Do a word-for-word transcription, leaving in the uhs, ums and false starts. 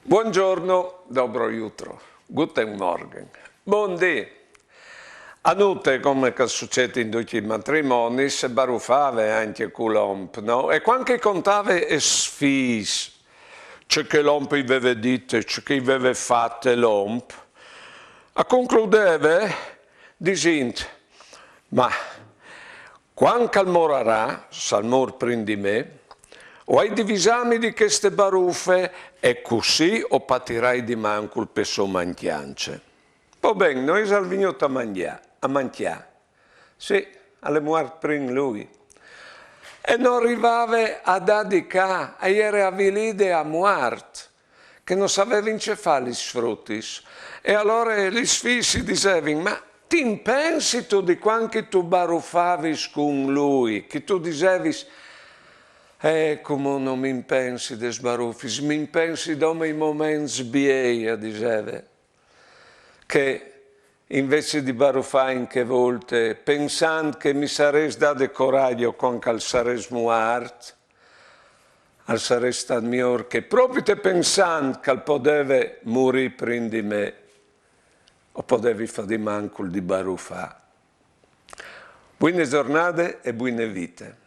Buongiorno, dobro jutro, guten Morgen, bundì. A nute, come che al sucêt in ducj i matrimonis, se barufave ancje cul om, no? E cuant che i contave ai fîs ce che l'om i veve dite, ce che i veve fate l'om, a concludeve disint: ma cuant che al morarà, se al mûr prin di me, o ai di visâmi di cheste barufe e cussì o patirai di mancul pe sô mancjance. Po ben, no isal vignût a mancjâ, a mancjâ. Sì, al è muart prin lui. E no rivave a dâ di ca, e jere avilide a muart, che no savevin ce fâ lis frutis. E alore lis fîs i disevin: ma ti impensistu di cuant che tu barufavis cun lui, che tu disevis: eh, cumò no mi impensi des barufis, mi impensi dome i moments biei, a diseve, che invezit di barufâ in chê volte, pensant che mi sarès dade coragjo cuant che al sarès muart, al sarès stât miôr che propit pensant che al podeve murî prin di me, o podevi fâ di mancul di barufâ. Buine zornade e buine vite.